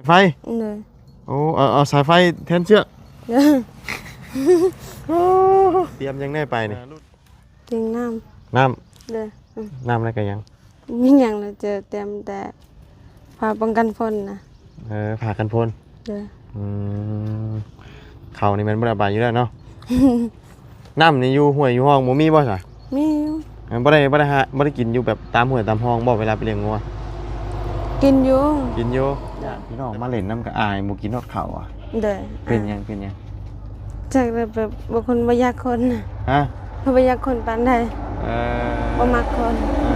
ໄຟ ໂດຍ ໂອ້ ເອົາ ເອົາສາຍໄຟແທນເຊືອກ ໂອ້ ຕຽມຫຍັງແດ່ໄປນີ້? ຕຽມນ້ຳ ນ້ຳ ໂດຍ ອືມ ນ້ຳແລ້ວກໍຫຍັງ? ມີຫຍັງແລ້ວ ຈະຕຽມແຕ່ຜ້າປ້ອງກັນຝົນນະ ເອີ ຜ້າກັນຝົນ ໂດຍ ອືມ ເຂົ້ານີ້ແມ່ນບໍ່ໄດ້ໄປຢູ່ແລ້ວເນາະ ນ້ຳນີ້ຢູ່ຫ້ວຍຢູ່ຮ່ອງບໍ່ມີບໍ່ຊະ? ມີຢູ່ ເອີ ບໍ່ໄດ້ ບໍ່ໄດ້ຫາ ບໍ່ໄດ້ກິນຢູ່ແບບຕາມຫ້ວຍຕາມຮ່ອງບໍ່ ເວລາໄປລ້ຽງງົວ? ກິນຢູ່ ກິນຢູ່ ໂດຍ ພີ່ນ້ອງມາຫຼິ້ນນຳກໍອາຍ ບໍ່ກິນຮອດເຂົ້າອະ ໂດຍ ເປັນຫຍັງ ເປັນຫຍັງ? ຈັກແລ້ວ ແບບບໍ່ຄົນ ບໍ່ຢາກຄົນນະ ຮະ ບໍ່ຢາກຄົນປານໃດ ເອີ ບໍ່ມັກຄົນ ເອີ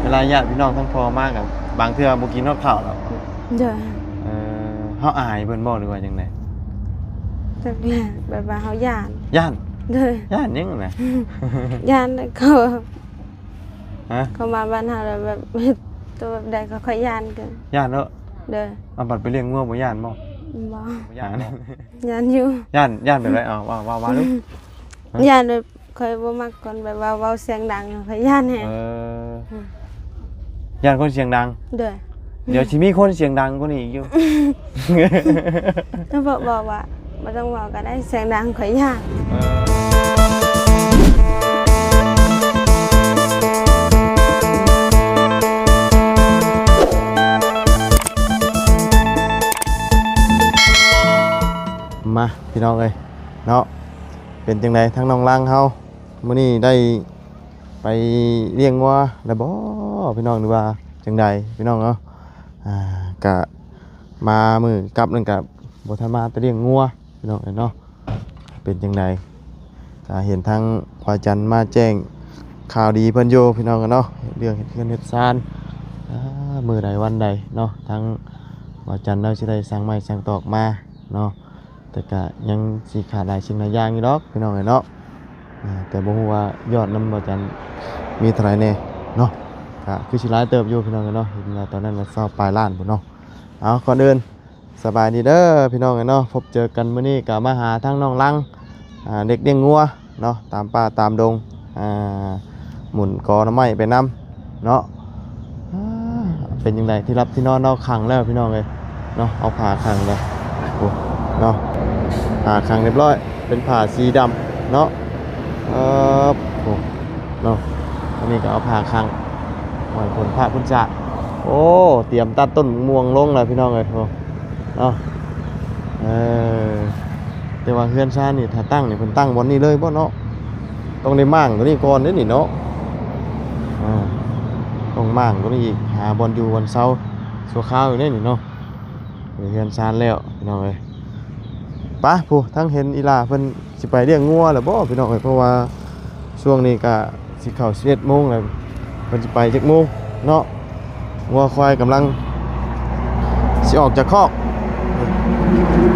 ເວລາຍາດພີ່ນ້ອງທັງພໍ່ມາກໍບາງເທື່ອບໍ່ກິນຮອດເຂົ້າແລ້ວ ໂດຍ ເອີ ເຮົາອາຍເພິ່ນບໍ່ ຫຼືວ່າຈັ່ງໃດ? ຈັກແຫຼະ ແບບວ່າເຮົາຢ້ານ ຢ້ານ ໂດຍ ຢ້ານຫຍັງນະ? ຢ້ານເຂົາ ຮະ ເຂົາມາບ້ານເຮົາແລ້ວແບບເຮັດຕົວແບບໃດກໍຂ້ອຍຢ້ານເກີນ ຢ້ານເນາະ ໂດຍ ເອົາບັດໄປລ້ຽງງົວບໍ່ຢ້ານບໍ່? ບໍ່ ຢ້ານ ຢ້ານຢູ່ ຢ້ານ ຢ້ານແບບໃດ? ເອົາ ເວົ້າ ເວົ້າ ເວົ້າດູ ຮະ ຢ້ານແບບ ຂ້ອຍບໍ່ມັກຄົນແບບວ່າເວົ້າສຽງດັງ ຂ້ອຍຢ້ານແຮງ ເອີ ອືມ ຢ້ານຄົນສຽງດັງ ໂດຍ ດຽວຊິມີຄົນສຽງດັງກວ່ານີ້ອີກຢູ່ ຕ້ອງບອກ ບອກວ່າບໍ່ຕ້ອງເວົ້າກໍໄດ້ ສຽງດັງຂ້ອຍຢ້ານ ເອີ ມາ ພີ່ນ້ອງເອີຍ ເນາະ ເປັນຈັ່ງໃດທາງນ້ອງລັງເຮົາ ມື້ນີ້ໄດ້ໄປລ້ຽງງົວແລ້ວບໍ່ພີ່ນ້ອງ ຫຼືວ່າຈັ່ງໃດພີ່ນ້ອງເນາະ? ອ່າ ກະມາມື້ກັບນັ້ນກະບໍ່ທັນມາແຕ່ລ້ຽງງົວພີ່ນ້ອງເອີຍເນາະ ເປັນຈັ່ງໃດ? ກະເຫັນທາງພະອາຈານມາແຈ້ງຂ່າວດີເພິ່ນຢູ່ພີ່ນ້ອງເອີຍເນາະ ເລື່ອງເຮັດເຮືອນເຮັດຊານ ອ່າ ມື້ໃດວັນໃດເນາະ ທາງພະອາຈານລາວຊິໄດ້ສັ່ງໄມ້ສັ່ງຕອກມາເນາະ. ແຕ່ກະຍັງຊິຂາດຫຼາຍສິ່ງຫຼາຍຢ່າງຢູ່ດອກພີ່ນ້ອງເອີຍເນາະ ອ່າ ແຕ່ບໍ່ຮູ້ວ່າຍອດນຳບໍ່ຈັນມີເທົ່າໃດແດ່ເນາະ ກະຄືຊິຫຼາຍເຕີບຢູ່ພີ່ນ້ອງເອີຍເນາະ ເຫັນວ່າຕອນນັ້ນວ່າຊາວປາຍລ້ານພຸ້ນເນາະ. ເອົາ ກ່ອນອື່ນສະບາຍດີເດີພີ່ນ້ອງເອີຍເນາະ ພົບເຈີກັນມື້ນີ້ກະມາຫາທາງນ້ອງລັງ ອ່າ ເດັກລ້ຽງງົວ ເນາະ ຕາມປ່າຕາມດົງ ອ່າ ໝູນກໍໜໍ່ໄມ້ໄປນຳເນາະ. ອ່າ ເປັນຈັ່ງໃດ ທີ່ລັບທີ່ນອນເນາະ ຂັງແລ້ວພີ່ນ້ອງເອີຍເນາະ ເອົາຜ້າຂັງແລ້ວ ໂອ້ ເນາະ ຜ້າຂັງຮຽບຮ້ອຍ ເປັນຜ້າສີດຳເນາະ. ເອີ ໂອ້ ເນາະ ອັນນີ້ກໍເອົາຜ້າຂັງ ຫ້ອຍ ຝົນຟ້າຝົນສາດ ໂອ້ ຕຽມຕັດຕົ້ນມ່ວງລົງແລ້ວພີ່ນ້ອງເອີຍ ໂອ້ ເນາະ. ເອີ ແຕ່ວ່າເຮືອນຊານນີ້ ຖ້າຕັ້ງນີ້ ເພິ່ນຕັ້ງບ່ອນນີ້ເລີຍບໍ່ເນາະ? ຕ້ອງໄດ້ມ້າງຕົວນີ້ກ່ອນເດ້ນີ້ເນາະ ອ່າ ຕ້ອງມ້າງຕົວນີ້ອີກ ຫາບ່ອນຢູ່ບ່ອນເຊົາຊົ່ວຄາວອີກເດ້ນີ້ເນາະ. ເຮືອນຊານແລ້ວພີ່ນ້ອງເອີຍ. ປະ ຜູ້ ທັງເຫັນອີ່ຫຼ້າເພິ່ນຊິໄປລ້ຽງງົວແລ້ວບໍ່ພີ່ນ້ອງເອີຍ ເພາະວ່າຊ່ວງນີ້ກະ ຊິເຂົ້າສິບເອັດໂມງແລ້ວ ເພິ່ນຊິໄປຈັກໂມງເນາະ? ງົວຄວາຍກຳລັງຊິອອກຈາກຄອກ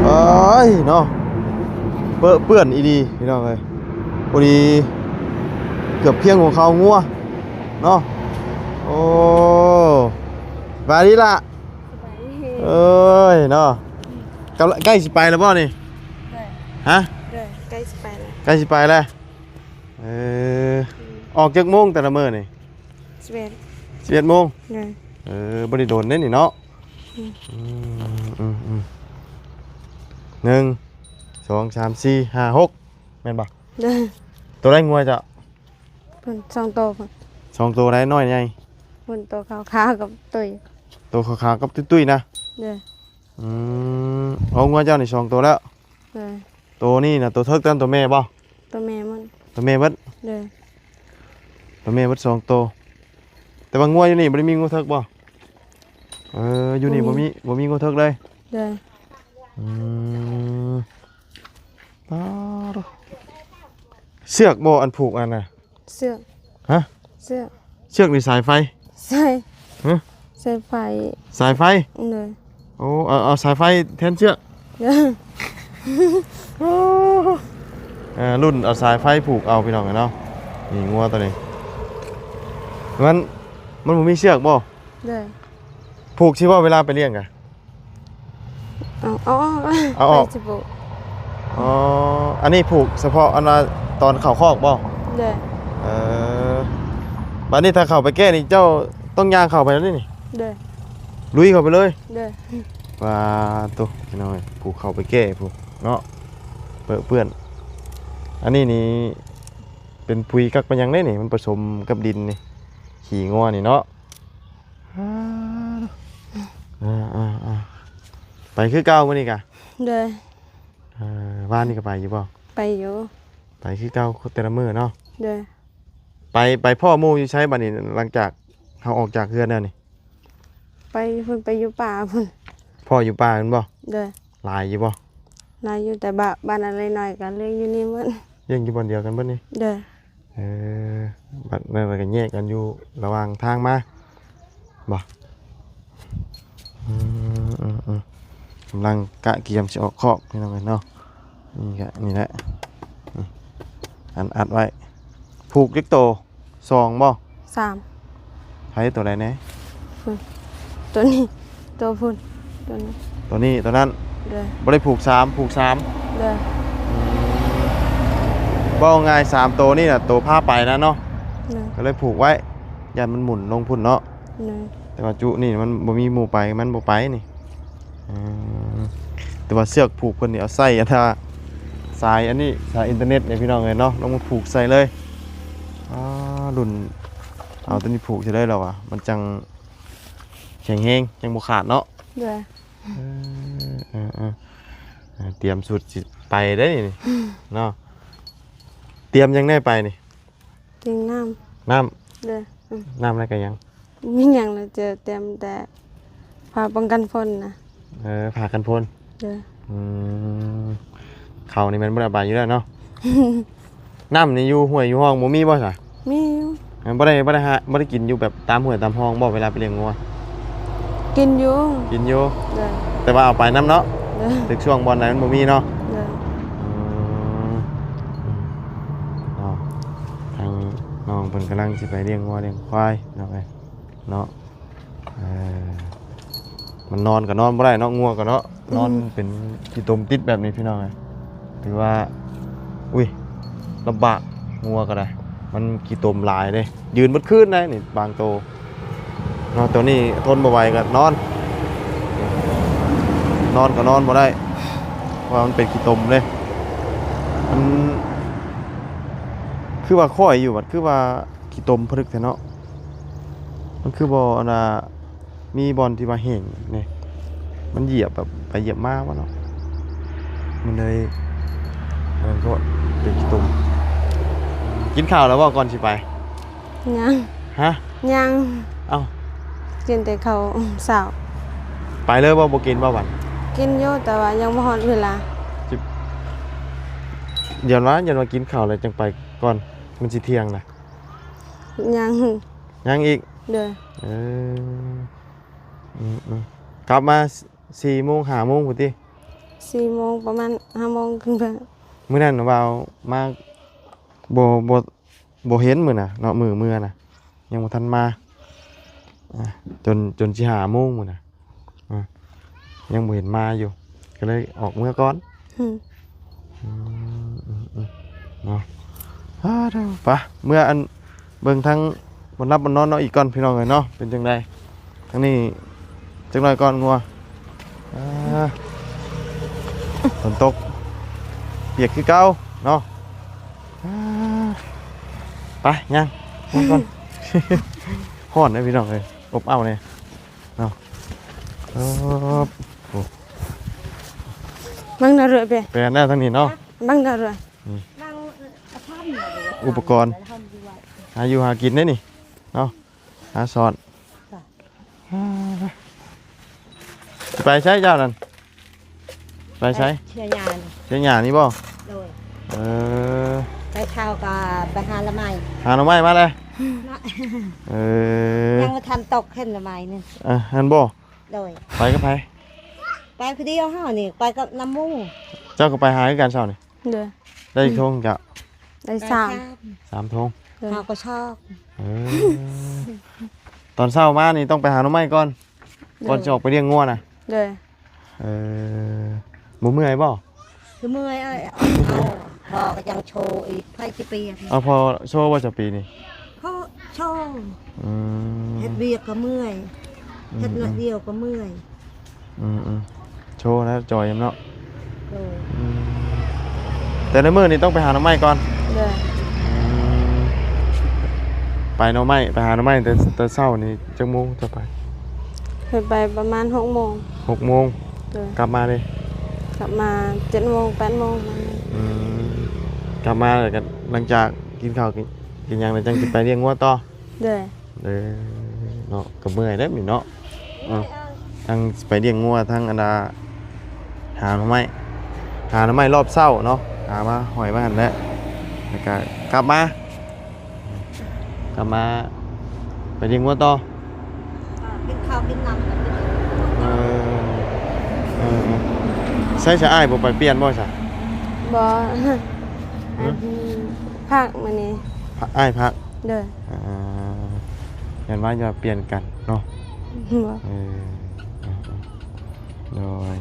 ເອີຍເນາະ ເປິເປື້ອນອີ່ຫຼີພີ່ນ້ອງເອີຍ. ພໍດີເກືອບພຽງຫົວເຂົ່າງົວເນາະ. ໂອ້ ສະບາຍດີລະ. ສະບາຍດີ. ເອີຍເນາະ ກຳລັງ ໃກ້ຊິໄປແລ້ວບໍ່ນີ້? ໂດຍ. ຮະ? ໂດຍ ໃກ້ຊິໄປແລ້ວ ໃກ້ຊິໄປແລ້ວ. ເອີ ອືມ ອອກຈັກໂມງແຕ່ລະມື້ນີ້? ສິບເອັດ ສິບເອັດໂມງ. ໂດຍ. ເອີ ບໍ່ໄດ້ດົນເດ້ນີ້ເນາະ. ອືມ ອືມ ອືມ ອືມ ໜຶ່ງ ສອງ ສາມ ສີ່ ຫ້າ ຫົກ ແມ່ນບໍ່? ໂດຍ. ໂຕໃດງົວເຈົ້າ? ເພິ່ນສອງໂຕເພິ່ນ ສອງໂຕໃດ ນ້ອຍໃຫຍ່? ເພິ່ນໂຕຂາວໆກັບຕຸ້ຍ ໂຕຂາວໆກັບຕຸ້ຍໆນະ. ໂດຍ. ອືມ ເອົາ ງົວເຈົ້ານີ້ສອງໂຕແລ້ວ. ໂດຍ. ໂຕນີ້ນະ ໂຕເຖິກ ໂຕແມ່ບໍ່? ໂຕແມ່ໝົດ ໂຕແມ່ເບິດ. ໂດຍ. ໂຕແມ່ເບິດສອງໂຕ ແຕ່ວ່າງົວຢູ່ນີ້ບໍ່ໄດ້ມີງົວເຖິກບໍ່? ເອີ ຢູ່ນີ້ບໍ່ມີ ບໍ່ມີງົວເຖິກເລີຍ. ໂດຍ. ອືມ ປາດ ເຊືອກບໍ່ ອັນຜູກອັນນະ? ເຊືອກ. ຮະ? ເຊືອກ. ເຊືອກ ຫຼື ສາຍໄຟ? ສາຍ ຮະ? ສາຍໄຟ ສາຍໄຟ. ໂດຍ. ໂອ້ ເອົາ ເອົາສາຍໄຟແທນເຊືອກ. ໂດຍ. ເອີ ລຸ້ນເອົາສາຍໄຟຜູກເອົາພີ່ນ້ອງເອີຍເນາະ. ນີ້ງົວໂຕນີ້ ມັນ ມັນບໍ່ມີເຊືອກບໍ່? ໂດຍ. ຜູກຊິບໍ່ ເວລາໄປລ້ຽງກະ? ເອົາ ເອົາອອກ ເອົາອອກ ໄປຊິຜູກ. ອໍ ອັນນີ້ຜູກສະເພາະອັນວ່າຕອນເຂົ້າຄອກບໍ່? ໂດຍ. ເອີ ບາດນີ້ຖ້າເຂົ້າໄປແກ້ນີ້ ເຈົ້າຕ້ອງຍ່າງເຂົ້າໄປແລ້ວນີ້? ໂດຍ. ລຸຍເຂົ້າໄປເລີຍ? ໂດຍ. ອໍ ປາໂຕ ພີ່ນ້ອງເອີຍ ຜູ້ເຂົ້າໄປແກ້ຜູ້ເນາະ ເປິເປື້ອນ. ອັນນີ້ນີ້ເປັນປຸ໋ຍກັກເປັນຫຍັງເດ້ນີ້ ມັນປະສົມກັບດິນນີ້ ຂີ້ງົວນີ້ເນາະ. ອາ ອາ ອາ ໄປຄືເກົ່າມື້ນີ້ກະ? ໂດຍ. ເອີ ວານນີ້ກໍໄປຢູ່ບໍ່? ໄປຢູ່. ໄປຄືເກົ່າແຕ່ລະມື້ເນາະ? ໂດຍ. ໄປ ໄປພໍ້ໝູ່ຢູ່ໃສບາດນີ້ ຫຼັງຈາກເຮົາອອກຈາກເຮືອນແລ້ວນີ້? ໄປພຸ້ນ ໄປຢູ່ປ່າພຸ້ນ. ພໍ້ຢູ່ປ່າແມ່ນບໍ່? ໂດຍ. ຫຼາຍຢູ່ບໍ່? ຫຼາຍຢູ່ ແຕ່ບາ ບາດອັນນ້ອຍໆກໍລ້ຽງຢູ່ນີ້ໝົດ. ລ້ຽງຢູ່ບ່ອນດຽວກັນເບິດນີ້? ໂດຍ. ເອີ ບາດນັ້ນກໍແຍກກັນຢູ່ລະຫວ່າງທາງມາບໍ່? ອືມ ອືມ ອືມ ກຳລັງກະກຽມຊິອອກຄອກ ພີ່ນ້ອງເອີຍເນາະ. ນີ້ກະ ນີ້ແຫຼະ ນີ້ ອັນອັດໄວ້. ຜູກຈັກໂຕ? ສອງບໍ່? ສາມ. ໃຜໂຕໃດແດ່? ໂຕນີ້ ໂຕພຸ້ນ ໂຕນີ້ ໂຕນີ້ ໂຕນັ້ນ. ໂດຍ. ບໍ່ໄດ້ຜູກສາມ ຜູກສາມ. ໂດຍ. ອືມ ເວົ້າງ່າຍ ສາມໂຕນີ້ນະ ໂຕພາໄປນະເນາະ. ໂດຍ. ກໍເລີຍຜູກໄວ້ ຢ້ານມັນໝູນລົງພຸ້ນເນາະ. ໂດຍ. ແຕ່ວ່າຈຸນີ້ມັນບໍ່ມີໝູ່ໄປ ມັນບໍ່ໄປນີ້. ອືມ ແຕ່ວ່າເຊືອກຜູກເພິ່ນນີ້ເອົາໃສ່ອັນ ສາຍອັນນີ້ ສາຍອິນເຕີເນັດນີ້ ພີ່ນ້ອງເອີຍເນາະ ລົງມາຜູກໃສ່ເລີຍ. ອາ ລຸ້ນ ເອົາຕົວນີ້ຜູກໃສ່ເລີຍລະວ່າ ມັນຈັ່ງແຂງແຮງ ຈັ່ງບໍ່ຂາດເນາະ. ໂດຍ. ເອີ ເອີ ເອີ ຕຽມຊຸດຊິໄປເດ້ນີ້ເນາະ. ຕຽມຫຍັງແດ່ໄປນີ້? ຕຽມນ້ຳ ນ້ຳ. ໂດຍ. ອືມ ນ້ຳແລ້ວກໍຫຍັງ? ມີຫຍັງລະ ຈະຕຽມແຕ່ຜ້າປ້ອງກັນຝົນນະ. ເອີ ຜ້າກັນຝົນ. ໂດຍ. ອືມ ເຂົ້ານີ້ແມ່ນບໍ່ໄດ້ໄປຢູ່ແລ້ວເນາະ. ນ້ຳນີ້ຢູ່ຫ້ວຍຢູ່ຮ່ອງບໍ່ມີບໍ່ຊະ? ມີຢູ່. ບໍ່ໄດ້ ບໍ່ໄດ້ຫາ ບໍ່ໄດ້ກິນຢູ່ແບບຕາມຫ້ວຍຕາມຮ່ອງບໍ່ ເວລາໄປລ້ຽງງົວ? ກິນຢູ່ ກິນຢູ່. ໂດຍ. ແຕ່ວ່າເອົາໄປນຳເນາະ. ໂດຍ. ຖືກຊ່ວງບ່ອນໃດມັນບໍ່ມີເນາະ. ໂດຍ. ອືມ ເນາະ ທາງນ້ອງເພິ່ນກຳລັງຊິໄປລ້ຽງງົວລ້ຽງຄວາຍເນາະ ເນາະ. ເອີ ມັນນອນກໍນອນບໍ່ໄດ້ເນາະ ງົວກໍເນາະ. ອືມ ນອນເປັນຂີ້ຕົມຕິດແບບນີ້ ພີ່ນ້ອງເອີຍ ຖືວ່າ ອຸ້ຍ ລຳບາກ. ງົວກໍໄດ້ ມັນຂີ້ຕົມຫຼາຍເດ້ ຢືນເບິດຄືນໄດ໋ນີ້ ບາງໂຕເນາະ. ໂຕນີ້ທົນບໍ່ໄຫວກໍນອນ ນອນກໍນອນບໍ່ໄດ້ ເພາະວ່າມັນເປັນຂີ້ຕົມເດ້. ມັນຄືວ່າຄ້ອຍຢູ່ ບັດຄືວ່າ ຂີ້ຕົມຜະລຶກແທ້ເນາະ. ມັນຄືບໍ່ ອັນນ່າ ມີບ່ອນທີ່ວ່າແຫ້ງແດ່ ມັນຢຽບແບບໄປຢຽບມາບໍ່ເນາະ ມັນເລີຍ ອັນນັ້ນໂພດ ເປັນຂີ້ຕົມ. ກິນເຂົ້າແລ້ວບໍ່ກ່ອນຊິໄປ? ຍັງ. ຮະ? ຍັງ. ເອົ້າ ກິນແຕ່ເຂົ້າເຊົ້າ. ໄປເລີຍບໍ່? ບໍ່ກິນບໍ່ບັດ? ກິນຢູ່ ແຕ່ວ່າຍັງບໍ່ຮອດເວລາ. ຊິ ຢ້ານວ່າ ຢ້ານວ່າກິນເຂົ້າແລ້ວຈັ່ງໄປກ່ອນ ມັນຊິທ່ຽງນະ. ຍັງ. ຍັງອີກ? ໂດຍ. ເອີ ອືມໆ ກັບມາສີ່ໂມງ ຫ້າໂມງພຸ້ນຕິ? ສີ່ໂມງ ປະມານຫ້າໂມງເຄິ່ງ. ມື້ນັ້ນວ່າມາ ບໍ່ ບໍ່ ບໍ່ເຫັນມື້ນະເນາະ ມື້ເມືອນະ ຍັງບໍ່ທັນມາ ອ່າ ຈົນ ຈົນຊິຫ້າໂມງມື້ນະ. ອາ ຍັງບໍ່ເຫັນມາຢູ່ ກໍເລີຍອອກເມືອກ່ອນ. ອືມ ອືມ ອືມ ເນາະ. ອາ ເດີ ໄປ ເມືອອັນ ເບິ່ງທາງບ່ອນຫຼັບບ່ອນນອນເນາະ ອີກກ່ອນ ພີ່ນ້ອງເອີຍເນາະ. ເປັນຈັ່ງໃດ ທາງນີ້ຈັກໜ້ອຍກ່ອນ ງົວ. ອາ ຝົນຕົກ ປຽກຄືເກົ່າເນາະ. ອາ ໄປ ຍ່າງ ຍ່າງກ່ອນ. ຮ້ອນເດ້ ພີ່ນ້ອງເອີຍ ອົບເອົ້າແດ່. ເນາະ ເອີ ໂອ້ ມັງນະເຣຍເປ ແປນແລ້ວທາງນີ້ເນາະ ມັງນະເຣຍ ອືມ ອຸປະກອນຫາຢູ່ຫາກິນເດ້ນີ້ເນາະ ຫາສອນ. ຊິໄປໃສເຈົ້ານັ້ນ? ໄປໃສ? ໄປເຊຍຫຍ້ານີ້. ເຊຍຫຍ້ານີ້ບໍ່? ໂດຍ. ເອີ ໄປເຊົ້າກໍໄປຫາໜໍ່ໄມ້ ຫາໜໍ່ໄມ້ມາແລ້ວ. ເອີ ຍັງບໍ່ທັນຕົກເຫັນໜໍ່ໄມ້ນີ້. ເອີ ຫັ້ນບໍ່? ໂດຍ. ໄປກັບໃຜ? ໄປຜູ້ດຽວເຮົານີ້ ໄປກັບນຳໝູ່. ເຈົ້າກໍໄປຫາຄືກັນເຊົ້ານີ້? ໂດຍ. ໄດ້ຈັກຖົງເຈົ້າ? ໄດ້ສາມ ສາມຖົງ. ໂດຍ. ເຮົາກໍຊອກ. ເອີ ຕອນເຊົ້າມານີ້ຕ້ອງໄປຫາໜໍ່ໄມ້ກ່ອນ ໂດຍ ກ່ອນຊິອອກໄປລ້ຽງງົວນະ. ໂດຍ. ເອີ ບໍ່ເມື່ອຍບໍ່? ຄືເມື່ອຍເອີຍ ເອົາ ເພາະກໍຍັງໂຊອີກ ໃຜຊິປ່ຽນ. ເອົາ ພໍໂຊບໍ່ເຈົ້າປີນີ້? ພໍໂຊ. ອືມ ເຮັດວຽກກໍເມື່ອຍ ອືມ ເຮັດໜ້ອຍດຽວກໍເມື່ອຍ. ອືມ ຈອຍນຳເນາະ. ໂດຍ. ອືມ ແຕ່ລະມື້ນີ້ຕ້ອງໄປຫາໜໍ່ໄມ້ກ່ອນ. ໂດຍ. ອືມ ໄປໜໍ່ໄມ້ ໄປຫາໜໍ່ໄມ້ແຕ່ ແຕ່ເຊົ້ານີ້ຈັກໂມງຈະໄປ? ເຄີຍໄປປະມານຫົກໂມງ. ຫົກໂມງ. ໂດຍ. ກັບມາເດ? ກັບມາເຈັດໂມງ ແປດໂມງປະມານນີ້. ອືມ ກັບມາແລ້ວກໍຫຼັງຈາກກິນເຂົ້າກິນ ກິນຫຍັງແລ້ວຈັ່ງຊິໄປລ້ຽງງົວຕໍ່. ໂດຍ. ເອີ ເນາະ ກໍເມື່ອຍເດ້ນີ້ເນາະ. ເອີ ທັງໄປລ້ຽງງົວ ທັງອັນນ່າ ຫາໜໍ່ໄມ້ ຫາໜໍ່ໄມ້ລອບເຊົ້າເນາະ ຫາມາຫ້ອຍມາຫັ້ນແຫຼະ ແລ້ວກໍກັບມາ ກັບມາໄປລ້ຽງງົວຕໍ່. ກິນເຂົ້າກິນນ້ຳ. ເອີ ເອີ ເອີ ໃສ ສະອ້າຍບໍ່ໄປປ່ຽນບໍ່ຊະ? ບໍ່. ຫື? ອັນພັກມື້ນີ້ ພະ ອ້າຍພັກ. ໂດຍ. ອ່າ ຢ້ານວ່າຈະປ່ຽນກັນເນາະ. ບໍ່. ເອີ ເອີ ເອີ ໂດຍ.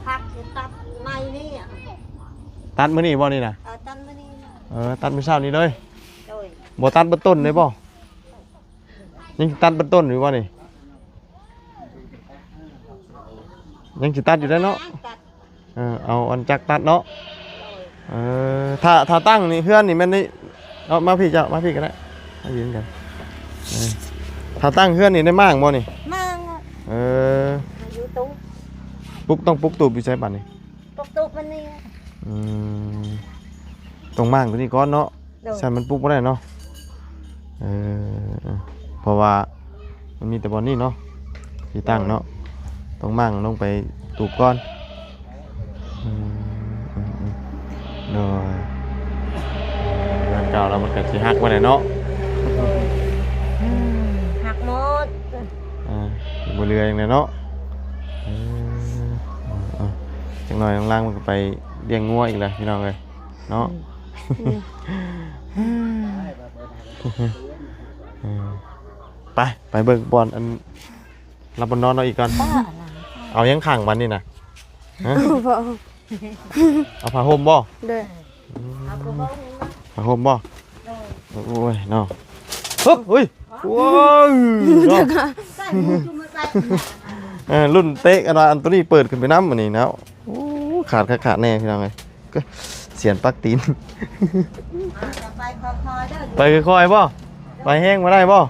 ພັກຢູ່ຕັດໃໝ່ນີ້. ຕັດມື້ນີ້ບໍ່ນີ້ນະ? ເອີ ຕັດມື້ນີ້. ເອີ ຕັດມື້ເຊົ້ານີ້ເລີຍ. ໂດຍ. ບໍ່ຕັດເບິດຕົ້ນເລີຍບໍ່? ຍັງຕັດເບິດຕົ້ນຢູ່ບໍ່ນີ້? ຍັງຊິຕັດຢູ່ໄດ໋ເນາະ. ເອີ ເອົາອັນຈັກຕັດເນາະ. ເອີ ຖ້າ ຖ້າຕັ້ງນີ້ ເຮືອນນີ້ແມ່ນນີ້ເນາະ. ມາພີ້ເຈົ້າ ມາພີ້ກໍໄດ້ ມາຢືນກັນ. ເອີ ຖ້າຕັ້ງເຮືອນນີ້ໄດ້ມ້າງບໍ່ນີ້? ມ້າງ. ເອີ ຢູ່ຕູ້ ປຸກ ຕ້ອງປຸກຕູບຢູ່ໃສບັດນີ້? ປົກຕູບມັນນີ້. ອືມ ຕ້ອງມ້າງຕົວນີ້ກ່ອນເນາະ. ໂດຍ. ຊັ້ນມັນປຸກບໍ່ໄດ້ເນາະ. ເອີ ເອີ ເພາະວ່າມັນມີແຕ່ບ່ອນນີ້ເນາະ ທີ່ຕັ້ງເນາະ. ໂດຍ. ຕ້ອງມ້າງລົງໄປຕູບກ່ອນ. ອືມ ອືມ ອືມ ໂດຍ. ເຮືອນເກົ່າລາວມັນກໍຊິຫັກບໍ່ໄດ້ເນາະ. ໂດຍ. ອືມ ຫັກໝົດ. ອ່າ ບໍ່ເຫຼືອຫຍັງແລ້ວເນາະ. ເອີ ເອີ ເອີ ຈັກໜ່ອຍນ້ອງລາງມັນກໍໄປລ້ຽງງົວອີກແລ້ວພີ່ນ້ອງເອີຍເນາະ. ອືມ ເອີ ໄປ ໄປເບິ່ງບ່ອນອັນ ລະບ່ອນນອນເຮົາອີກກ່ອນ. ເອົາຫຍັງຂັງບັດນີ້ນະ? ຮະ? ບໍ່ ເອົາຜ້າຫົ່ມບໍ່? ໂດຍ. ອືມ ຜ້າຫົ່ມບໍ່? ໂດຍ. ໂອ້ຍເນາະ ເຮີ້ຍ ໂອ້ຍ ໂອ້ຍເນາະ. ເອີ ລຸ້ນເຕະກັນວ່າ ອັນໂຕນີ້ເປີດຂຶ້ນໄປນຳອັນນີ້ເນາະ. ໂອ້ ຂາດຄັກຂາດແນ່ພີ່ນ້ອງເອີຍ. ສຽນປັກຕີນ. ໄປຄ່ອຍໆເດີ ໄປຄ່ອຍໆບໍ່? ໄປແຮງບໍ່ໄດ້ບໍ່?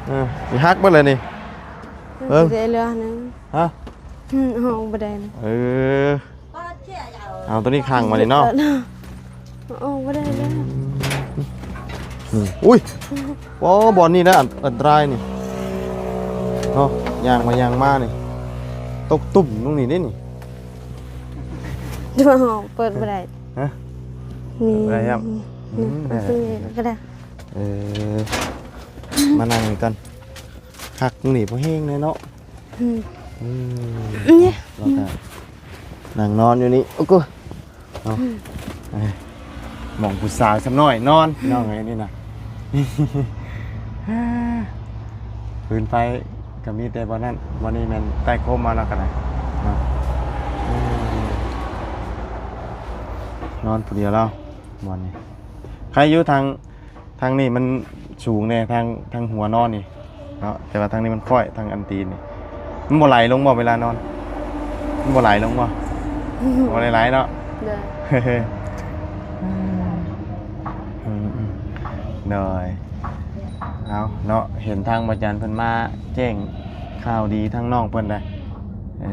ເອີ ຊິຫັກເບິດເລີຍນີ້. ເອີ ເອີ ເຫຼືອໜຶ່ງ. ຮະ? ອືມ ເອົາບໍ່ໄດ້ນະ. ເອີ ເອົາໂຕນີ້ຂັງມານີ້ເນາະ. ອອກບໍ່ໄດ້ແລ້ວ. ອືມ ອຸ້ຍ ໂອ້ ບ່ອນນີ້ນະ ອັນ ອັນຕະລາຍນີ້ເນາະ. ຍ່າງໄປຍ່າງມານີ້ ຕົກຕຸ່ມຕົງນີ້ເດ້ນີ້. ຈະມາຫ້ອງເປີດບໍ່ໄດ້. ຮະ? ນີ້ ບໍ່ໄດ້ຄັບ. ນີ້ ອືມ ເອົາຕົງນີ້ກໍໄດ້. ເອີ ມານັ່ງນີ້ກ່ອນ. ຄັກຕົງນີ້ພໍແຮງແດ່ເນາະ. ອືມ ອືມ ນີ້ ແລ້ວກໍນັ່ງນອນຢູ່ນີ້. ໂອ້ໂກ ເນາະ. ອືມ ເອີ ໝ່ອງຜູ້ສາວຊຳນ້ອຍນອນ ພີ່ນ້ອງເອີຍ ນີ້ນະ. ຟືນໄຟກໍມີແຕ່ບ່ອນນັ້ນ ບ່ອນນີ້ແມ່ນໃຕ້ໂຄມມາແລ້ວກໍໄດ້ເນາະ. ອືມ ນອນຜູ້ດຽວລາວ ບ່ອນນີ້. ໃຄຢູ່ທາງ ທາງນີ້ມັນສູງແດ່ ທາງ ທາງຫົວນອນນີ້ເນາະ ແຕ່ວ່າທາງນີ້ມັນຄ້ອຍ ທາງອັນຕີນນີ້. ມັນບໍ່ໄຫຼລົງບໍ່ເວລານອນ? ມັນບໍ່ໄຫຼລົງບໍ່? ບໍ່ໄດ້ໄຫຼເນາະ. ໂດຍ. ອືມ ອືມ ໂດຍ. ເອົາເນາະ ເຫັນທາງພະອາຈານເພິ່ນມາແຈ້ງຂ່າວດີທາງນ້ອງເພິ່ນໄດ໋. ເອີ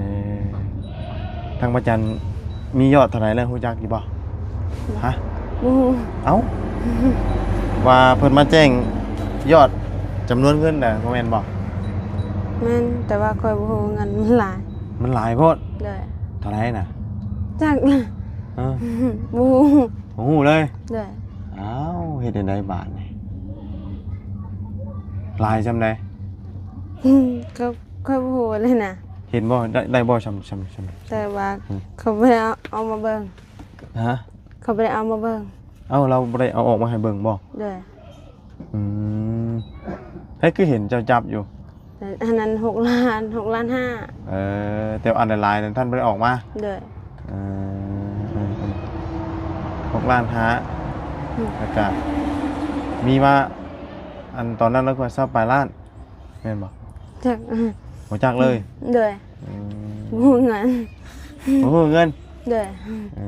ທາງພະອາຈານມີຍອດເທົ່າໃດແລ້ວ ຮູ້ຈັກຢູ່ບໍ່? ຮະ? ບໍ່ຮູ້. ເອົ້າ ວ່າເພິ່ນມາແຈ້ງຍອດຈຳນວນເງິນນະ ບໍ່ແມ່ນບໍ່? ແມ່ນ ແຕ່ວ່າຂ້ອຍບໍ່ຮູ້ ເງິນມັນຫຼາຍ. ມັນຫຼາຍໂພດ. ໂດຍ. ເທົ່າໃດນະ? ຈັກ. ຮະ? ບໍ່ຮູ້. ບໍ່ຮູ້ເລີຍ. ໂດຍ. ອ້າວ ເຮັດຈັ່ງໃດບາດນີ້? ຫຼາຍສ່ຳໃດ? ກໍຂ້ອຍບໍ່ຮູ້ເລີຍນະ. ເຫັນບໍ່? ໄດ້ ໄດ້ບໍ່? ສ່ຳ ສ່ຳ ສ່ຳ ແຕ່ວ່າ ອືມ ເຂົາບໍ່ໄດ້ເອົາ ເອົາມາເບິ່ງ. ຮະ? ເຂົາບໍ່ໄດ້ເອົາມາເບິ່ງ. ເອົ້າ ລາວບໍ່ໄດ້ເອົາອອກມາໃຫ້ເບິ່ງບໍ່? ໂດຍ. ອືມ ໃຜຄືເຫັນເຈົ້າຈັບຢູ່? ອັນນັ້ນຫົກລ້ານ ຫົກລ້ານຫ້າ. ເອີ ແຕ່ວ່າອັນຫຼາຍໆນັ້ນທ່ານບໍ່ໄດ້ອອກມາ. ໂດຍ. ເອີ ເອີ ເອີ ຫົກລ້ານຫ້າ. ອືມ ແລ້ວກະມີມາ ອັນຕອນນັ້ນລາວກໍຊາວປາຍລ້ານ ແມ່ນບໍ່? ຈັກ ບໍ່ຈັກເລີຍ. ໂດຍ. ອືມ ບໍ່ຮູ້ເງິນ. ບໍ່ຮູ້ເງິນ. ໂດຍ. ເອີ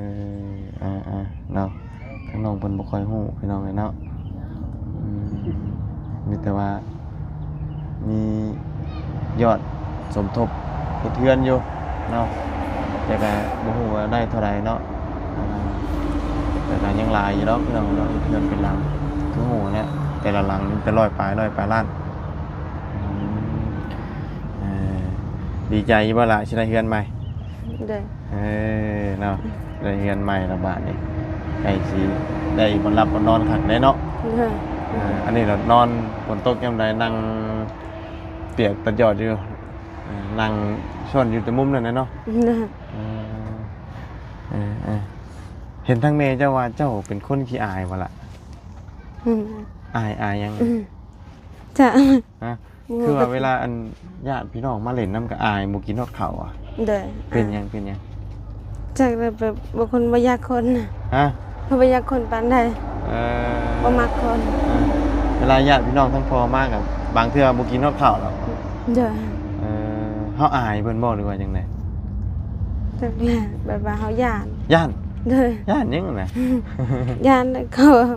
ອ່າໆ ເນາະ ທາງນ້ອງເພິ່ນບໍ່ຄ່ອຍຮູ້ພີ່ນ້ອງເອີຍເນາະ. ອືມ ມີແຕ່ວ່າມີຍອດສົມທົບເຮັດເຮືອນຢູ່ເນາະ ແຕ່ກໍບໍ່ຮູ້ວ່າໄດ້ເທົ່າໃດເນາະ. ອ່າ ແຕ່ກໍຍັງຫຼາຍຢູ່ດອກພີ່ນ້ອງເນາະ ເຮັດເຮືອນເປັນຫຼັງ ຄືຮູ້ແຫຼະ ແຕ່ລະຫຼັງມີແຕ່ຮ້ອຍປາຍ ຮ້ອຍປາຍລ້ານ. ອືມ ເອີ ດີໃຈຢູ່ບໍ່ລະ ຊິໄດ້ເຮືອນໃໝ່? ໂດຍ. ເອີ ເນາະ ໄດ້ເຮືອນໃໝ່ລະບາດນີ້ ໃກ້ຊິໄດ້ບ່ອນຫຼັບບ່ອນນອນຄັກແດ່ເນາະ. ໂດຍ. ເອີ ອັນນີ້ລະນອນ ຝົນຕົກຍາມໃດນັ່ງປຽກຕະຈອດຢູ່ ເອີ ນັ່ງຊ່ອນຢູ່ແຕ່ມຸມນັ້ນແຫຼະເນາະ. ໂດຍ. ເອີ ເອີ ເອີ ເອີ ເຫັນທາງແມ່ເຈົ້າວ່າເຈົ້າເປັນຄົນຂີ້ອາຍບໍ່ລະ? ອືມ ອາຍ ອາຍຫຍັງ? ອືມ ຈະ ຮະ? ບໍ່ ຄືວ່າເວລາອັນຍາດພີ່ນ້ອງມາຫຼິ້ນນຳກໍອາຍ ບໍ່ກິນຮອດເຂົ້າອະ. ໂດຍ. ເປັນຫຍັງ ເປັນຫຍັງ? ຈັກແລ້ວ ແບບບາງຄົນບໍ່ຢາກຄົນນະ. ຮະ? ເຂົາບໍ່ຢາກຄົນປານໃດ. ເອີ ບໍ່ມັກຄົນ. ເອີ ເວລາຍາດພີ່ນ້ອງທັງພໍ່ມາກໍບາງເທື່ອບໍ່ກິນຮອດເຂົ້າດອກ. ໂດຍ. ເອີ ເຮົາອາຍເພິ່ນບໍ່ ຫຼືວ່າຈັ່ງໃດ? ຈັກແຫຼະ ແບບວ່າເຮົາຢ້ານ. ຢ້ານ? ໂດຍ. ຢ້ານຫຍັງນະ? ຢ້ານເຂົາ ຮ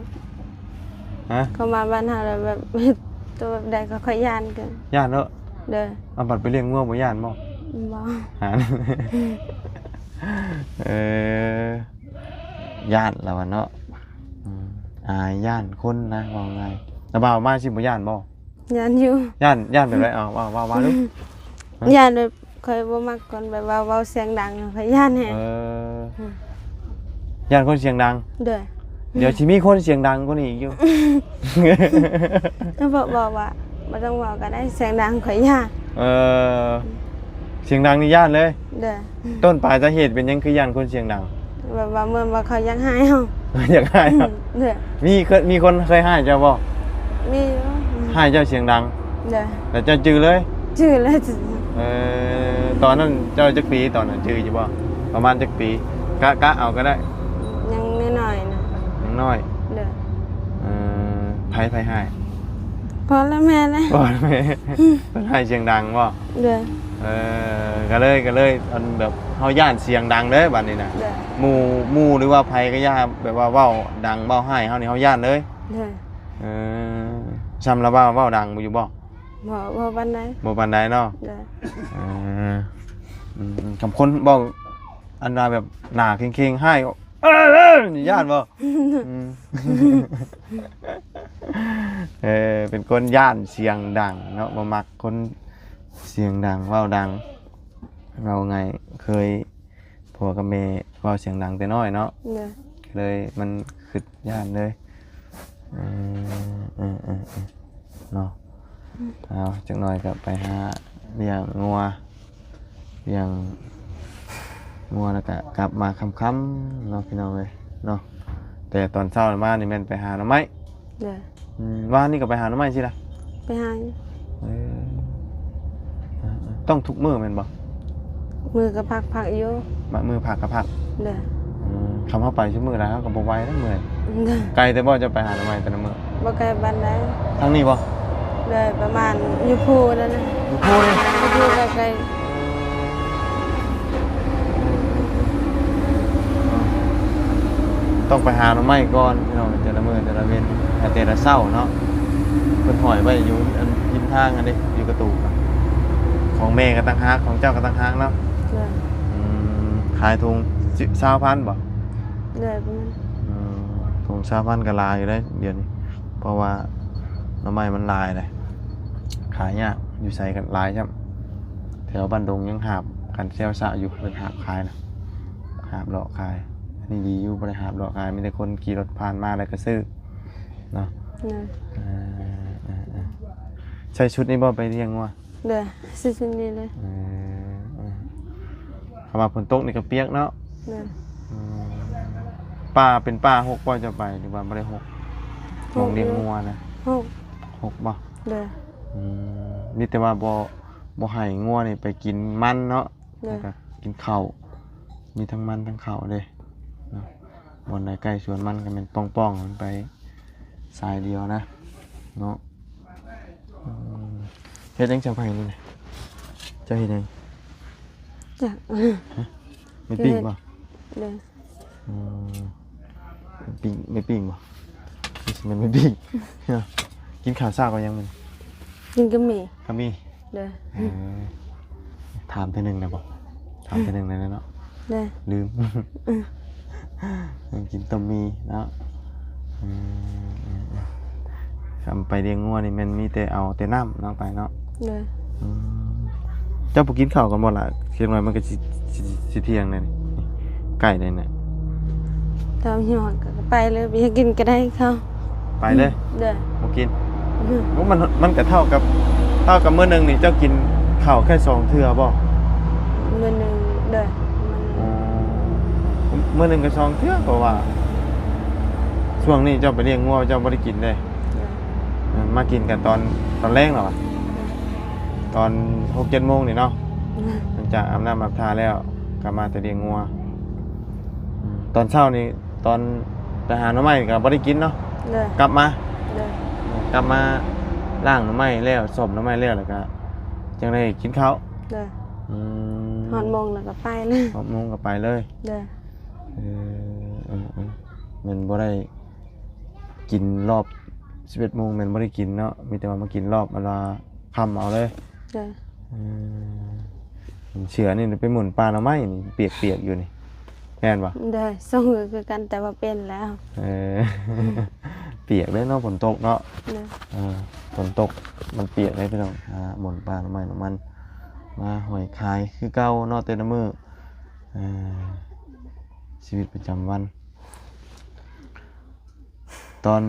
ະ? ເຂົາມາບ້ານເຮົາແລ້ວແບບ ເຮັດຕົວແບບໃດກໍຂ້ອຍຢ້ານເກີນ. ຢ້ານເນາະ? ໂດຍ. ເອົາ ບັດໄປລ້ຽງງົວບໍ່ຢ້ານບໍ່? ບໍ່. ຫາ ເອີ ຢ້ານລະວ່າເນາະ. ອືມ ອາຍ ຢ້ານຄົນນະ ເວົ້າງ່າຍ. ລະບ່າວມາຊິບໍ່ຢ້ານບໍ່? ຢ້ານຢູ່. ຢ້ານ ຢ້ານແບບໃດ? ເອົາ ເວົ້າ ເວົ້າ ເວົ້າດູ. ຢ້ານແບບຂ້ອຍບໍ່ມັກຄົນແບບວ່າເວົ້າສຽງດັງ ຂ້ອຍຢ້ານແຮງ. ເອີ ອືມ ຢ້ານຄົນສຽງດັງ. ໂດຍ. ດຽວຊິມີຄົນສຽງດັງກວ່ານີ້ອີກຢູ່. ເຂົາບອກວ່າ ບໍ່ຕ້ອງເວົ້າກໍໄດ້ ສຽງດັງຂ້ອຍຢ້ານ. ເອີ ສຽງດັງນີ້ຢ້ານເລີຍ. ໂດຍ. ຕົ້ນປາຍສາເຫດເປັນຫຍັງຄືຢ້ານຄົນສຽງດັງ? ແບບວ່າເໝືອນວ່າເຂົາຢາກຮ້າຍເຮົາ. ຢາກຮ້າຍເຮົາ. ອືມ ໂດຍ. ມີ ເຄີຍ ມີຄົນເຄີຍຮ້າຍເຈົ້າບໍ່? ມີຢູ່. ຮ້າຍເຈົ້າສຽງດັງ. ໂດຍ. ແລ້ວເຈົ້າຈື່ເລີຍ? ຈື່ເລີຍ. ເອີ ຕອນນັ້ນເຈົ້າຈັກປີ? ຕອນນັ້ນຈື່ຢູ່ບໍ່? ປະມານຈັກປີ? ກະ ກະເອົາກໍໄດ້. ຍັງນ້ອຍໆນະ. ຍັງນ້ອຍ. ໂດຍ. ເອີ ໃຜ ໃຜຮ້າຍ? ພໍ່ແລະແມ່ແຫຼະ. ພໍ່ແລະແມ່. ເພິ່ນຮ້າຍສຽງດັງບໍ່? ໂດຍ. ເອີ ກໍເລີຍ ກໍເລີຍ ອັນແບບເຮົາຢ້ານສຽງດັງເດ້ບາດນີ້ນະ. ໂດຍ. ໝູ່ ໝູ່ ຫຼືວ່າໃຜກໍຢ່າ ແບບວ່າເວົ້າດັງເວົ້າຮ້າຍເຮົານີ້ ເຮົາຢ້ານເລີຍ. ໂດຍ. ເອີ ຊ່ຳລະເວົ້າ ເວົ້າດັງຢູ່ບໍ່? ບໍ່ ບໍ່ປານໃດ. ບໍ່ປານໃດເນາະ. ໂດຍ. ເອີ ອືມ ຄຳຄົນເວົ້າ ອັນວ່າແບບໜ້າເຄັ່ງໆ ຮ້າຍ ເອີ ນີ້ຢ້ານບໍ່? ອືມ ເອີ ເປັນຄົນຢ້ານສຽງດັງເນາະ ບໍ່ມັກຄົນສຽງດັງ ເວົ້າດັງ ເວົ້າງ່າຍ ເຄີຍ ຜົວກັບແມ່ເວົ້າສຽງດັງແຕ່ນ້ອຍເນາະ. ໂດຍ. ເລີຍມັນຄຶດຢ້ານເລີຍ. ເອີ ເອີ ເອີ ເນາະ. ອືມ ເອົາ ຈັກໜ້ອຍກໍໄປຫາລ້ຽງງົວ ລ້ຽງງົວ ແລ້ວກໍກັບມາຄ່ຳໆເນາະ ພີ່ນ້ອງເອີຍເນາະ. ແຕ່ຕອນເຊົ້າມານີ້ແມ່ນໄປຫາໜໍ່ໄມ້. ໂດຍ. ອືມ ວານນີ້ກໍໄປຫາໜໍ່ໄມ້ຊີ້ລະ? ໄປຫາຢູ່. ເອີ ເອີ ເອີ ຕ້ອງທຸກມື້ແມ່ນບໍ່? ມື້ກໍພັກ ພັກຢູ່. ບາງມື້ພັກກໍພັກ. ໂດຍ. ອືມ ຄັນເຮົາໄປຊຸມື້ໃດເຮົາກໍບໍ່ໄຫວແລ້ວ ເມື່ອຍ. ໂດຍ. ໄກແຕ່ບໍ່ ເຈົ້າໄປຫາໜໍ່ໄມ້ແຕ່ລະມື້? ບໍ່ໄກປານໃດ. ທາງນີ້ບໍ່? ໂດຍ ປະມານຢູ່ພູນັ້ນນະ. ຢູ່ພູນີ້? ຢູ່ພູໄກໆ. ຕ້ອງໄປຫາໜໍ່ໄມ້ກ່ອນພີ່ນ້ອງ ແຕ່ລະມື້ແຕ່ລະເວັນ ແຕ່ລະເຊົ້າເນາະ. ເພິ່ນຫ້ອຍໄວ້ຢູ່ອັນ ຮິມທາງອັນນີ້ ຢູ່ກະຕູກ. ຂອງແມ່ກໍຕ່າງຫາກ ຂອງເຈົ້າກໍຕ່າງຫາກເນາະ. ໂດຍ. ອືມ ຂາຍຖົງຊາວພັນບໍ່? ໂດຍ. ອືມ ຖົງຊາວພັນກໍຫຼາຍຢູ່ເດ້ດຽວນີ້ ເພາະວ່າໜໍ່ໄມ້ມັນຫຼາຍເດ້ ຂາຍຍາກ ຢູ່ໃສກໍຫຼາຍຊ້ຳ. ແຖວບ້ານດົງຍັງຫາບກັນແຊວຊະຢູ່ ເພິ່ນຫາບຂາຍນະ ຫາບເລາະຂາຍ. ອັນນີ້ດີຢູ່ ບໍ່ໄດ້ຫາບເລາະຂາຍ ມີແຕ່ຄົນຂີ່ລົດຜ່ານມາແລ້ວກໍຊື້ເນາະ. ໂດຍ. ເອີ ເອີ ເອີ ໃສ່ຊຸດນີ້ບໍ່ໄປລ້ຽງງົວ? ໂດຍ ໃສ່ຊຸດນີ້ເລີຍ. ເອີ ເອີ ຄັນວ່າຝົນຕົກນີ້ກໍປຽກເນາະ. ໂດຍ. ອືມ ປ່າ ເປັນປ່າຮົກບໍ່ ເຈົ້າໄປ ຫຼືວ່າບໍ່ໄດ້ຮົກ? ຮົກຢູ່. ໝ່ອງລ້ຽງງົວນະ? ຮົກ. ຮົກບໍ່? ໂດຍ. ອືມ ມີແຕ່ວ່າບໍ່ ບໍ່ໃຫ້ງົວນີ້ໄປກິນມັນເນາະ. ໂດຍ. ແລ້ວກໍກິນເຂົ້າ ມີທັງມັນທັງເຂົ້າເດ້ເນາະ. ບ່ອນໃດໃກ້ສວນມັນກໍແມ່ນປ່ອງໆ ມັນໄປສາຍດຽວນະເນາະ. ເຮັດຫຍັງຈັ່ງໄປນີ້ນະ? ເຈົ້າເຮັດຫຍັງ? ຈັກ ແມ່ປີ້ງບໍ່? ໂດຍ. ອືມ ແມ່ປີ້ງ ແມ່ປີ້ງບໍ່? ນີ້ຊິແມ່ນແມ່ປີ້ງ. ກິນເຂົ້າເຊົ້າກັບຫຍັງມື້ນີ້? ກິນກັບໝີ່. ກັບໝີ່? ໂດຍ. ເອີ ຖາມເທື່ອໜຶ່ງໄດ້ບໍ່? ຖາມເທື່ອໜຶ່ງໄດ້ເນາະ? ໂດຍ. ລືມ ອືມ ກິນຕົ້ມໝີ່ເນາະ. ອືມ ຄຳໄປລ້ຽງງົວນີ້ແມ່ນມີແຕ່ເອົາແຕ່ນ້ຳເນາະ ໄປເນາະ. ໂດຍ. ອືມ ເຈົ້າບໍ່ກິນເຂົ້າກ່ອນບໍ່ລະ? ຈັກໜ້ອຍມັນກໍຊິ ຊິ ຊິທ່ຽງແລ້ວນີ້ ໃກ້ແລ້ວນີ້. ຕອນຫິວກໍໄປເລີຍ ບໍ່ຢາກກິນກໍໄດ້ເຂົ້າ ໄປເລີຍ. ໂດຍ. ບໍ່ກິນ. ອືມ ໂອ້ ມັນ ມັນກໍເທົ່າກັບ ເທົ່າກັບມື້ໜຶ່ງນີ້ເຈົ້າກິນເຂົ້າແຄ່ສອງເທື່ອບໍ່? ມື້ໜຶ່ງ. ໂດຍ. ອໍ ມື້ໜຶ່ງກໍສອງເທື່ອ ເພາະວ່າຊ່ວງນີ້ເຈົ້າໄປລ້ຽງງົວ ເຈົ້າບໍ່ໄດ້ກິນເດ້. ໂດຍ. ເອີ ມາກິນກັນຕອນ ຕອນແລງແລ້ວຫວາ? ຕອນຫົກເຈັດໂມງນີ້ເນາະ. ໂດຍ. ຫຼັງຈາກອາບນ້ຳອາບທ່າແລ້ວ ກໍມາແຕ່ລ້ຽງງົວ. ອືມ ຕອນເຊົ້ານີ້ ຕອນໄປຫາໜໍ່ໄມ້ກໍບໍ່ໄດ້ກິນເນາະ. ໂດຍ. ກັບມາ. ໂດຍ. ກັບມາລ້າງໜໍ່ໄມ້ແລ້ວ ສົ້ມໜໍ່ໄມ້ແລ້ວ ແລ້ວກໍຈັ່ງໄດ້ກິນເຂົ້າ. ໂດຍ. ອືມ ຮອດໂມງແລ້ວກໍໄປເລີຍ. ຮອດໂມງກໍໄປເລີຍ. ໂດຍ. ເອີ ເອີ ເອີ ແມ່ນບໍ່ໄດ້ກິນຮອບສິບເອັດໂມງ ແມ່ນບໍ່ໄດ້ກິນເນາະ ມີແຕ່ວ່າມາກິນຮອບອັນວ່າຄ່ຳເອົາເລີຍ. ໂດຍ. ເອີ ເສືອນີ້ໄປໝູນປ່າໜໍ່ໄມ້ນີ້ ປຽກໆຢູ່ນີ້ ແມ່ນບໍ່? ໂດຍ. ສົ່ງກໍຄືກັນ ແຕ່ວ່າເປັນແລ້ວ. ເອີ ອືມ ປຽກເດ້ເນາະ ຝົນຕົກເນາະ. ໂດຍ. ເອີ ຝົນຕົກມັນປຽກເດ້ພີ່ນ້ອງ. ອ່າ ໝູນປ່າໜໍ່ໄມ້ໜໍ່ມັນ ມາຫອຍຂາຍຄືເກົ່າເນາະ ແຕ່ລະມື້. ເອີ ຊີວິດປະຈຳວັນ. ຕອນ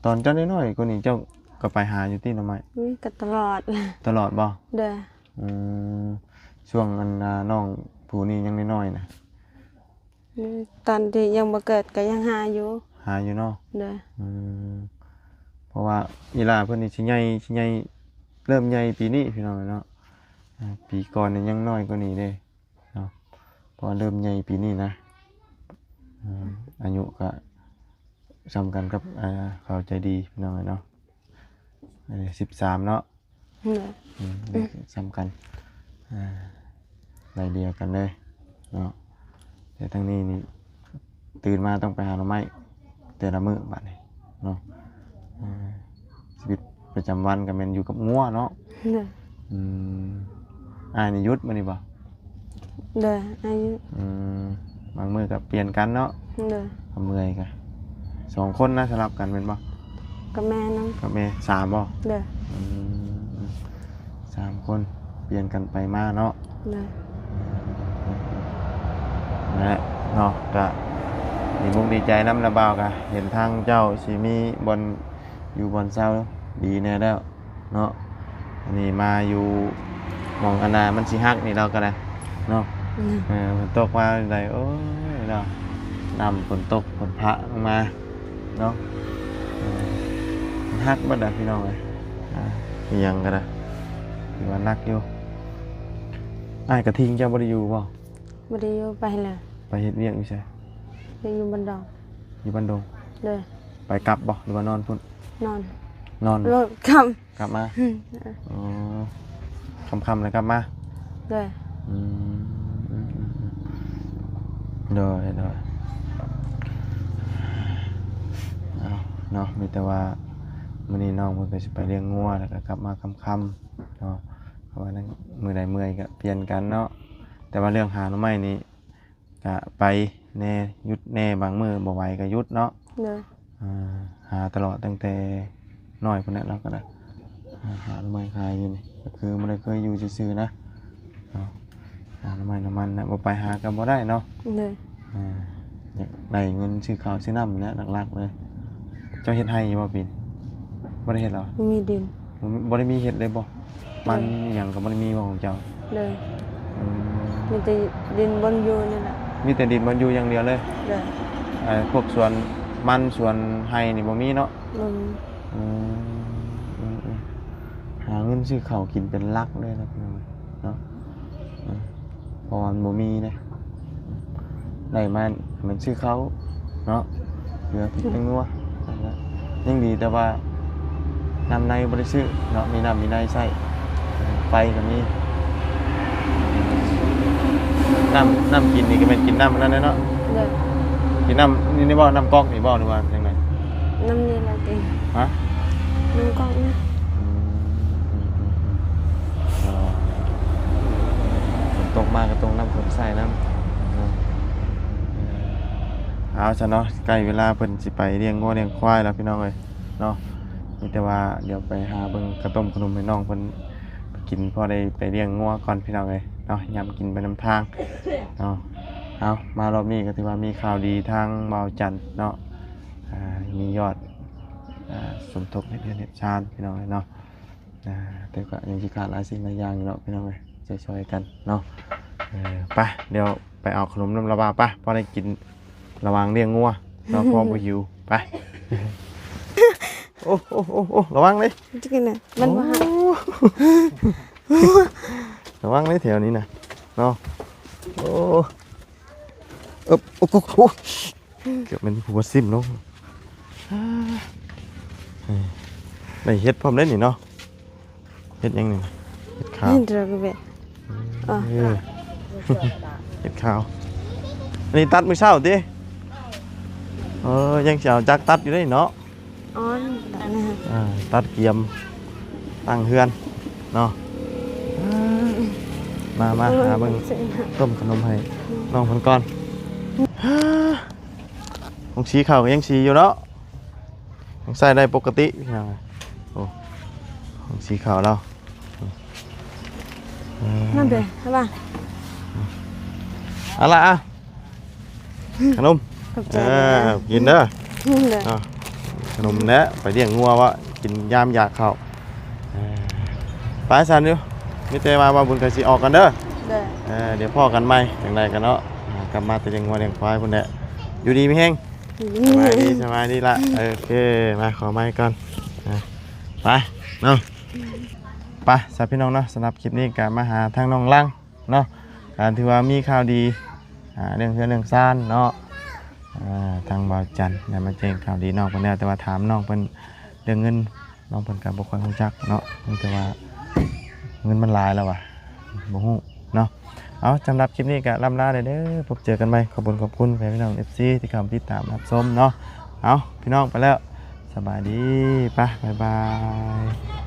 ຕອນເຈົ້ານ້ອຍໆກວ່ານີ້ ເຈົ້າກໍໄປຫາຢູ່ຕິໜໍ່ໄມ້? ອືມ ກໍຕະຫຼອດ. ຕະຫຼອດບໍ່? ໂດຍ. ອືມ ຊ່ວງອັນ ອ່າ ນ້ອງຜູ້ນີ້ຍັງນ້ອຍໆນະ? ອືມ ຕອນທີ່ຍັງບໍ່ເກີດກໍຍັງຫາຢູ່. ຫາຢູ່ເນາະ. ໂດຍ. ອືມ ເພາະວ່າອີ່ຫຼ້າເພິ່ນນີ້ຊິໃຫຍ່ ຊິໃຫຍ່ ເລີ່ມໃຫຍ່ປີນີ້ພີ່ນ້ອງເອີຍເນາະ. ອ່າ ປີກ່ອນນີ້ຍັງນ້ອຍກວ່ານີ້ເດ້. ເນາະ ເພາະວ່າເລີ່ມໃຫຍ່ປີນີ້ນະ. ອືມ ອືມ ອາຍຸກະສ່ຳກັນກັບ ອ່າ ເຂົາໃຈດີພີ່ນ້ອງເອີຍເນາະ. ອັນນີ້ສິບສາມເນາະ. ໂດຍ. ອືມ ອືມ ສ່ຳກັນ ອ່າ ໄລ່ເລ່ຍກັນເລີຍເນາະ. ແຕ່ທາງນີ້ນີ້ ຕື່ນມາຕ້ອງໄປຫາໜໍ່ໄມ້ແຕ່ລະມື້ບາດນີ້ເນາະ. ເອີ ຊີວິດປະຈຳວັນກໍແມ່ນຢູ່ກັບງົວເນາະ. ໂດຍ. ອືມ ອ້າຍນີ້ຢຸດມື້ນີ້ບໍ່? ໂດຍ ອ້າຍຢຸດ. ອືມ ບາງມື້ກໍປ່ຽນກັນເນາະ. ໂດຍ. ກໍເມື່ອຍກໍ ສອງຄົນນະ ສະຫຼັບກັນແມ່ນບໍ່? ກັບແມ່ນຳ. ກັບແມ່ ສາມບໍ່? ໂດຍ. ອືມ ສາມຄົນປ່ຽນກັນໄປມາເນາະ. ໂດຍ. ນັ້ນແຫຼະເນາະ ກະດີມຸກດີໃຈນຳລະບ່າວ ກະເຫັນທາງເຈົ້າຊິມີບ່ອນຢູ່ບ່ອນເຊົາດີແດ່ແລ້ວເນາະ. ອັນນີ້ມາຢູ່ໝ່ອງອັນນ່າມັນຊິຫັກນີ້ ລາວກະໄດ້ເນາະ. ອືມ ເອີ ຝົນຕົກມາໃດ ໂອ້ຍເນາະ ນ້ຳຝົນຕົກຝົນພະລົງມາ ເນາະ. ເອີ ມັນຫັກເບິດລະພີ່ນ້ອງເອີຍ. ອ່າ ອີ່ຫຍັງກໍໄດ້ ຖືວ່າໜັກຢູ່. ອ້າຍກະທິງເຈົ້າບໍ່ໄດ້ຢູ່ບໍ່? ບໍ່ໄດ້ຢູ່ ໄປແລ້ວ. ໄປເຮັດວຽກຢູ່ໃສ? ໄປຢູ່ບ້ານດອງ. ຢູ່ບ້ານດອງ. ໂດຍ. ໄປກັບບໍ່ ຫຼືວ່ານອນພຸ້ນ? ນອນ. ນອນ ລົດຄ່ຳ. ກັບມາ. ອືມ ອໍ ຄ່ຳໆແລ້ວກັບມາ. ໂດຍ. ອືມ ໂດຍ ໂດຍ. ເອົາເນາະ ມີແຕ່ວ່າມື້ນີ້ນ້ອງເພິ່ນກໍຊິໄປລ້ຽງງົວ ແລ້ວກໍກັບມາຄ່ຳໆເນາະ. ເພາະວ່ານັ້ນ ມື້ໃດເມື່ອຍກໍປ່ຽນກັນເນາະ. ແຕ່ວ່າເລື່ອງຫາໜໍ່ໄມ້ນີ້ ກະໄປແດ່ ຢຸດແດ່ ບາງມື້ບໍ່ໄຫວກະຢຸດເນາະ. ໂດຍ. ອ່າ ຫາຕະຫຼອດຕັ້ງແຕ່ນ້ອຍພຸ້ນແຫຼະ ລາວກະໄດ້ ຫາໜໍ່ໄມ້ຂາຍຢູ່ນີ້ ກະຄືບໍ່ໄດ້ເຄີຍຢູ່ຊື່ໆນະເນາະ. ຫາໜໍ່ໄມ້ໜໍ່ມັນນະ ບໍ່ໄປຫາກະບໍ່ໄດ້ເນາະ. ໂດຍ. ອ່າ ຢາກໄດ້ເງິນຊື້ເຂົ້າຊື້ນ້ຳນີ້ແຫຼະຫຼັກໆເລີຍ. ເຈົ້າເຮັດໄຮ່ຢູ່ບໍ່ປີນີ້? ບໍ່ໄດ້ເຮັດເຫາະ? ບໍ່ມີດິນ. ບໍ່ ບໍ່ໄດ້ມີເຮັດເລີຍບໍ່? ມັນ ໂດຍ ອີ່ຫຍັງກໍບໍ່ໄດ້ມີບໍ່ຂອງເຈົ້າ? ໂດຍ. ອືມ ມີແຕ່ດິນບ່ອນຢູ່ນີ້ແຫຼະ. ມີແຕ່ດິນບ່ອນຢູ່ຢ່າງດຽວເລີຍ? ໂດຍ. ເອີ ພວກສວນມັນສວນໄຮ່ນີ້ບໍ່ມີເນາະ? ບໍ່ມີ. ອືມ ອືມ ອືມ ຫາເງິນຊື້ເຂົ້າກິນເປັນຫຼັກເລີຍນະ ເນາະ. ເອີ ເພາະວ່າມັນບໍ່ມີເດ້ ໄດ້ມາແມ່ນຊື້ເຂົ້າເນາະ ເຫຼືອກິນແຕ່ງົວ. ອືມ ນັ້ນແຫຼະ ຍັງດີແຕ່ວ່ານ້ຳໃນບໍ່ໄດ້ຊື້ເນາະ ມີນ້ຳມີໃນໃຊ້. ໄຟກໍມີ. ນ້ຳ ນ້ຳກິນນີ້ກໍແມ່ນກິນນ້ຳອັນນັ້ນແຫຼະເນາະ. ໂດຍ. ກິນນ້ຳນີ້ ນີ້ບໍ່ ນ້ຳກອກນີ້ບໍ່ ຫຼືວ່າຈັ່ງໃດ? ນ້ຳນີ້ລະຕິ. ຮະ? ນ້ຳກອກນີ້. ອືມ ອືມ ອືມ ອືມ. ອໍ ຝົນຕົກມາກໍຕ້ອງນ້ຳຂົນໃຊ້ນຳເນາະ. ເອີ ເອົາຊະເນາະ ໃກ້ເວລາເພິ່ນຊິໄປລ້ຽງງົວລ້ຽງຄວາຍແລ້ວ ພີ່ນ້ອງເອີຍເນາະ. ມີແຕ່ວ່າດຽວໄປຫາເບິ່ງກະຕົ້ມຂະໜົມໃຫ້ນ້ອງເພິ່ນກິນ ພໍໄດ້ໄປລ້ຽງງົວກ່ອນ ພີ່ນ້ອງເອີຍເນາະ ຍາມກິນໄປນຳທາງເນາະ. ເອົາ ມາຮອບນີ້ກໍຖືວ່າມີຂ່າວດີທາງບ່າວຈັນເນາະ ອ່າ ມີຍອດ ອ່າ ສົມທົບເຮັດເຮືອນເຮັດຊານ ພີ່ນ້ອງເອີຍເນາະ. ອ່າ ແຕ່ກໍຍັງຊິຂາດຫຼາຍສິ່ງຫຼາຍຢ່າງຢູ່ເນາະ ພີ່ນ້ອງເອີຍ ຊ່ອຍໆກັນເນາະ. ເອີ ໄປ ດຽວໄປເອົາຂະໜົມນຳລາວາ ໄປ ພໍໄດ້ກິນລະຫວ່າງລ້ຽງງົວເນາະ ພໍບໍ່ຫິວ. ໄປ. ໂອ້ ໂອ້ ໂອ້ ໂອ້ ລະວັງເດ້ ມັນບໍ່ຫັກ. ໂອ້ ລະວັງເດ້ແຖວນີ້ນະເນາະ. ໂອ້ ເອີບ ໂອ້ ໂອ້ ເກືອບແມ່ນຫົວຊິ້ມລົງ. ໄດ້ເຫັດພ້ອມເດ້ນີ້ເນາະ. ເຫັດຫຍັງນີ້? ເຫັດຂາວ. ເຫັດດອກແບະ. ເອີ ເຫັດຂາວ. ອັນນີ້ຕັດມື້ເຊົ້າຕິ? ເອີ ຍັງຊິເອົາຈັກຕັດຢູ່ເດ້ເນາະ. ອໍ ຕັດນະ. ອ່າ ຕັດກຽມຕັ້ງເຮືອນເນາະ. ມາ ມາ ໂອ້ຍ ຫາເບິ່ງ ຕົ້ມຂະໜົມໃຫ້ນ້ອງເພິ່ນກ່ອນ. ໂຮງສີເຂົ້າກໍຍັງສີຢູ່ເນາະ. ຍັງໃຊ້ໄດ້ປົກກະຕິ ພີ່ນ້ອງ. ໂອ້ ຂອງສີຂາວລາວ. ເອີ ນັ້ນເດ້ ເອົາລະ ເອົາລະ ອ່ະ ຂະໜົມ. ຂອບໃຈ. ເອີ ເດີ ກິນເດີ. ເດີ ເອົາຂະໜົມແຫຼະ ໄປລ້ຽງງົວວະ ກິນຍາມຢາກເຂົ້າ. ເອີ ໄປຊັ້ນຢູ່ ມີແຕ່ວ່າບ່າວບຸນກໍຊິອອກກ່ອນເດີ. ເດີ ເອີ ດຽວພໍ້ກັນໃໝ່ ຈັ່ງໃດກໍເນາະ. ອ່າ ກັບມາແຕ່ລ້ຽງງົວລ້ຽງຄວາຍພຸ້ນແຫຼະ. ຢູ່ດີມີແຮງ. ສະບາຍດີ ສະບາຍດີລະ. ໂອເຄ ມາຂໍໄມກ່ອນ. ອ່າ ໄປເນາະ. ໄປ ສຳລັບພີ່ນ້ອງເນາະ ສຳລັບຄລິບນີ້ກໍມາຫາທາງນ້ອງລັງເນາະ ກໍຖືວ່າມີຂ່າວດີ ອ່າ ເລື່ອງເຮືອນເລື່ອງຊານເນາະ. ອ່າ ທາງບ່າວຈັນໄດ້ມາແຈ້ງຂ່າວດີນ້ອງເພິ່ນແລ້ວ ແຕ່ວ່າຖາມນ້ອງເພິ່ນເລື່ອງເງິນ ນ້ອງເພິ່ນກໍບໍ່ຄ່ອຍຮູ້ຈັກເນາະ ມີແຕ່ວ່າເງິນມັນຫຼາຍແລ້ວວ່າ ບໍ່ຮູ້ເນາະ. ເອົາ ສຳລັບຄລິບນີ້ກໍລ່ຳລາແດ່ເດີ ພົບເຈີກັນໃໝ່. ຂອບຄຸນ ຂອບຄຸນແຟນພີ່ນ້ອງ ເອັຟຊີ ທີ່ເຂົ້າມາຕິດຕາມຮັບຊົມເນາະ. ເອົາ ພີ່ນ້ອງໄປແລ້ວ ສະບາຍດີ ໄປ ບາຍບາຍ.